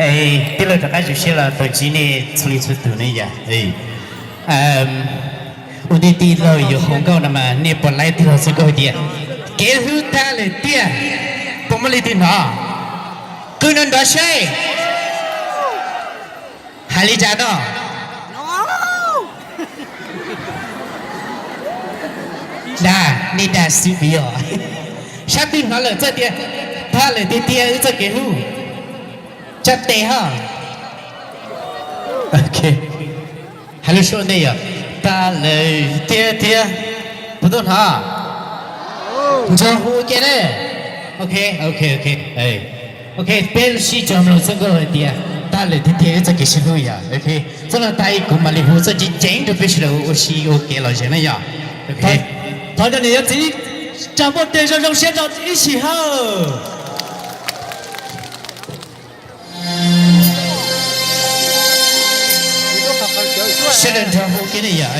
Es tij laug rov qab zoo siab los tau ntsib nej txhua leej txhua tus ne yom. Ua nej tij laug yuav hu nkauj no mas nej puas laib tij laug txoj nkauj hais tias kev hlub tag lawm tiag? Puas muaj leej twg hnov? Qw nrov nrov saib. Hais li cas no? Dag, nej dag xwb os. Sab twg hnov lawm txawj tias tag lawm tiag tiag wb txoj kev hlub? Tsa tes ho. Hais lus suav ntej yom, tag lawm tiag tiag. Puas tau hnov? Nrog hu ua ke na. Ok, ok, ok. Ok, peb sib cog mloog txoj nkauj hais tias tag lawm tiag tiag wb txoj kev sib hlub yom. Ok, txoj no tag kuv mam li hu txoj ceev ceev rau peb sawv daws ua si ua kev lom zem na yom. Thov cov niam cov txiv tsa npuaj tes zoo zoo siab rau ib sij hawm. Sawv daws nrog hu ke ne yom.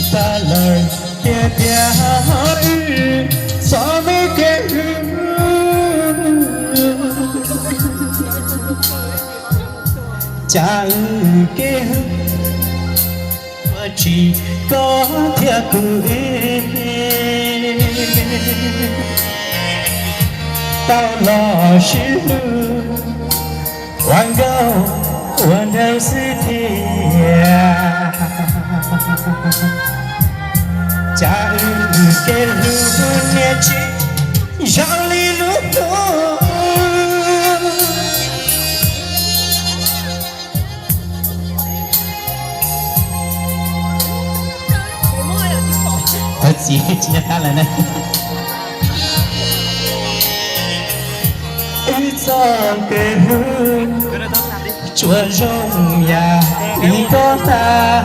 Tag lawm tiag tiag wb txoj me kev hlub, cas wb kev hlub ua tsis koj thiab kuv wb tau los sib hlub ua nkauj ua nraug xwb thiab. Cas wb kev hlub niaj tsis zoo li lub hnub. Thov txim tsis nco qab lawm na. Wb txoj kev hlub tsuas zoo yam li koj tag,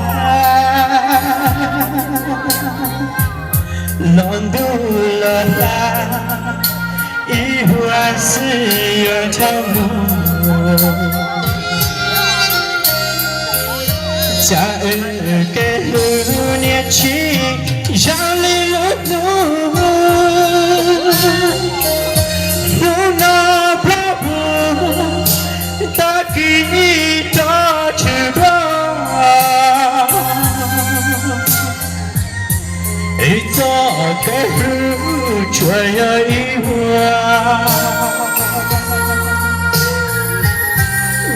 los ntuj los hla ib vuag xwb yuav dhau mus. Cas wb kev hlub niaj tsis zoo li lub hnub. Hnub no plaub hau tag kis rov tshwm plaws. Wb txoj kev hlub tsuas yog ib vuag,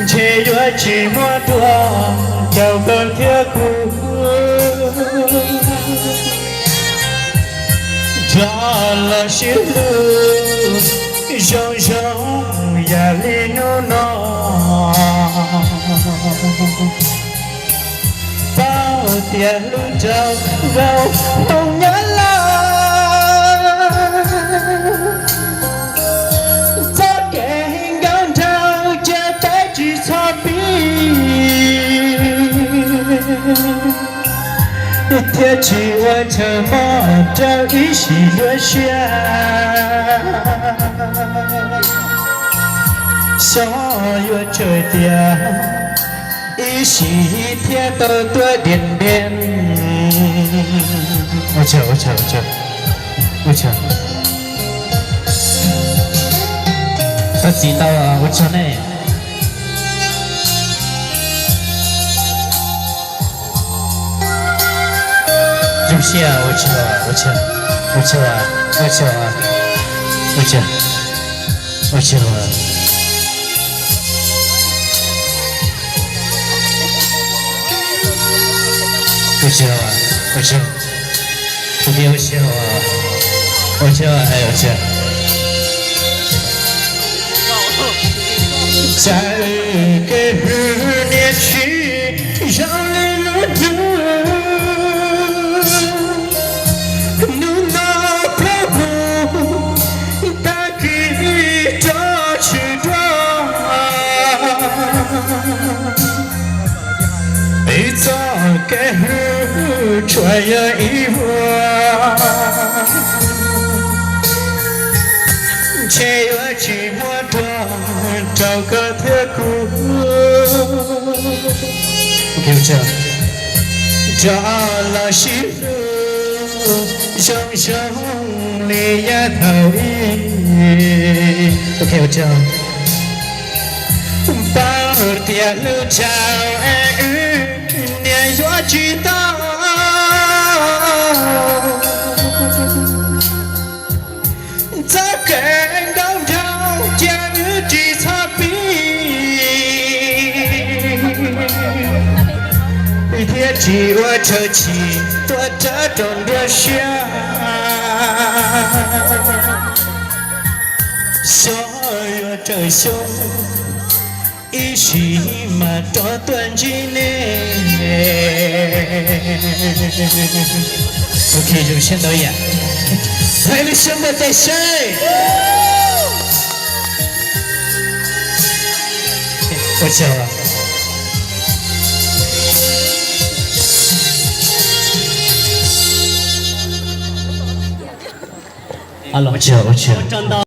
ntshe yuav tsis muaj dua rau koj thiab kuv. Rov los sib hlub zoo zoo yam li hnub no. Paub tias hlub rau nkauj hloov nyob lawm, txoj kev nkauj nraug cia peb tsis txhob pib, thiaj tsis ua chaw mob rau ib sim nyuaj siab. Xyov yuav tsawg tias ib sim thiaj tau tuaj Điện Biên. Ua tsaug, ua tsaug, ua tsaug, ua tsaug. Thov txim ntau, ua tsaug nej. Zoo siab, ua tsaug, ua tsaug, ua tsaug, ua tsaug, ua tsaug, ua tsaug, ua tsaug, ua tsaug. Ua tsaug, ua tsaug, ua tsaug. Txawm kev hlub niaj tsis zoo li lub ntuj, hnub no plaub hau tag kis rov tshwm dua. Ib txoj kev hlub tsuas yog ib vuag, ntshe yuav tsis muaj dua rau koj thiab kuv. Rov los sib hlub zoo zoo li yav thaum ub. Paub tias hlub tshaj es wb niam yuav tsis tau. Txoj kev ntaub nrhau cia wb tsis txhob pib, thiab tsis ua raws txim tuaj rawv rau nruab siab. Xyov yuav raws xyoo ib sim mas rov tuaj ntsib nej. Ok, zoo siab ntau yam. Hais lus xyoo npawg tes saib. Ua tsaug. Ua tsaug, ua tsaug.